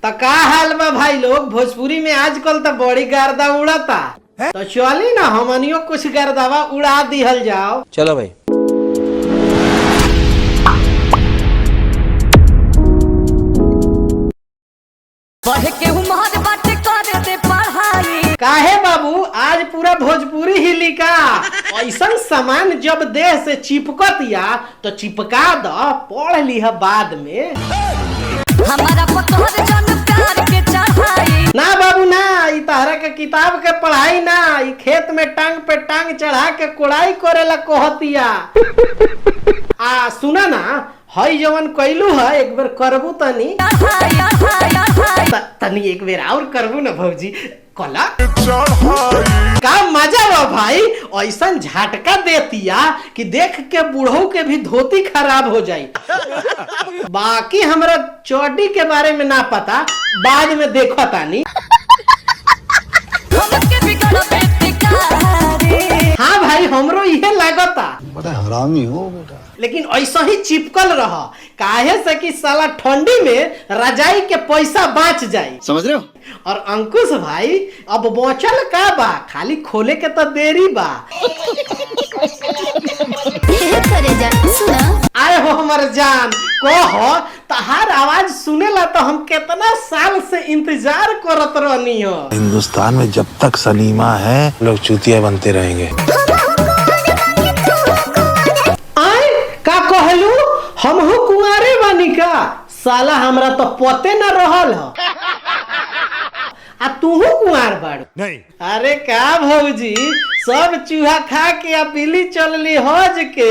तो का हाल बा भाई लोग, भोजपुरी में आजकल तो बड़ी गर्दा उड़ता। तो चली ना हमनियो कुछ गर्दावा उड़ा दिहल जाओ। चलो भाई। पढ़ के उमर बाटे कर दे पढ़ाई। काहे बाबू आज पूरा भोजपुरी ही लिखा। ऐसा सामान जब देह से चिपकत या तो चिपका द, पढ़ लिह बाद में। हमारा पकड़ जन प्यार के चढ़ाई। ना बाबू ना, ई तहरा के किताब के पढ़ाई ना, ई खेत में टांग पे टांग चढ़ा के कोड़ाई करेला कहतिया। आ सुना ना, हई जवन कैलू है एक बेर करबू तनी, तनी एक बेर और करबू ना भौजी कला का मजा बा भाई। ऐसा झटका देतिया कि देख के बूढ़ो के भी धोती खराब हो जाई। बाकी हमरा चौडी के बारे में ना पता, बाद में देखो तानी। हाँ भाई हमरो इहे लागता, बड़ा हरामी हो बेटा। लेकिन ऐसा ही चिपकल रह, काहे से कि साला ठंडी में रजाई के पैसा बच जाए, समझ रहे हो। और अंकुश भाई अब बचल का बा, खाली खोले के तो देरी बा। आए हो हमर जान, कहो तहार आवाज सुनेला तो हम कितना साल से इंतजार करत रहनी हो। हिंदुस्तान में जब तक सलीमा है लोग चूतिया बनते रहेंगे। आए का कहलू, हमहू कुंवारे बानी का? साला हमरा तो पते न रहल ह। आ तुहू कुंवार बाड़ू? नहीं। अरे का भौजी, सब चूहा खा के आ बिल्ली चलली हज के,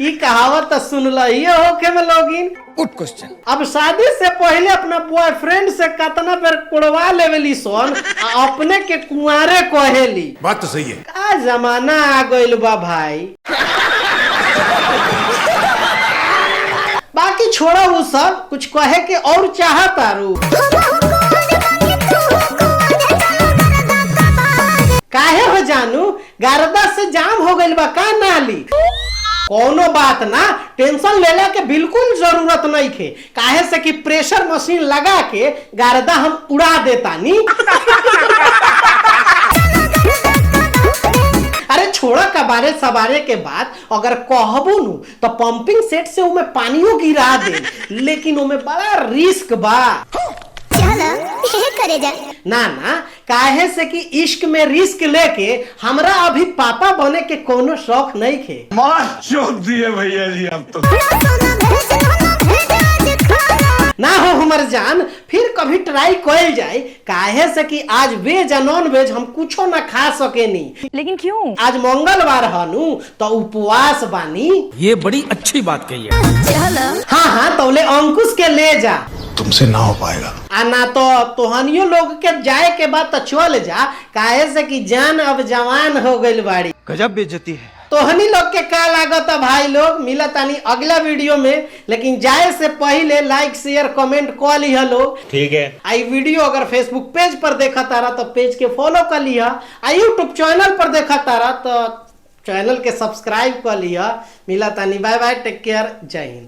ई कहावत तो सुनलही होखे में लोगिन। Good question. अब शादी से पहले अपना बॉयफ्रेंड से कतना बेर कुड़वा लेवेली सन, आ अपने के कुंवारे कहेली। बात तो सही है। का जमाना आ गइल बा भाई। बाकी छोड़ा वो सब, कुछ कहे के और चाहतारू। काहे हो जानू, गर्दा से जाम हो गइल बा का नाली? कोनो बात ना, टेंशन लेला के बिल्कुल जरूरत नहीं खे, काहे से कि प्रेशर मशीन लगा के गर्दा हम उड़ा देतानी। अरे छोड़ा कबारे सवारे के बाद, अगर कहबू नु तो पंपिंग सेट से उमे पानियो गिरा दे, लेकिन उमे बड़ा रिस्क बा। करे जा ना ना, काहे से कि इश्क में रिस्क लेके हमरा अभी पापा बने के कोनो शौक नहीं खे। मार चोट दिए भैया जी अब तो। ना हो हमर जान, फिर कभी ट्राई कइल जाए, काहे से कि आज वेज आ नॉन वेज हम कुछो ना खा सकेनी। लेकिन क्यों? आज मंगलवार हनु तो उपवास बानी। ये बड़ी अच्छी बात कही है। हाँ हाँ, तौले अंकुश के ले जा, तुमसे ना हो पाएगा। आ ना तो तोहनियो लोग के जाए के बाद तो चल जा, काहे से कि जान अब जवान हो गइल बाड़ी। गजब बेइज्जती है। तोहनी लोग के का लागत भाई लोग, मिला तानी अगला वीडियो में, लेकिन जाए से पहले लाइक शेयर कमेंट कर लिह लोग, ठीक है। आई वीडियो अगर फेसबुक पेज पर देखा तारा तो पेज के फॉलो कर लिह, आ यूट्यूब चैनल पर देखा तारा तो चैनल के सब्सक्राइब कर लिह। मिला तानी, बाय बाय, टेक केयर, जय हिंद।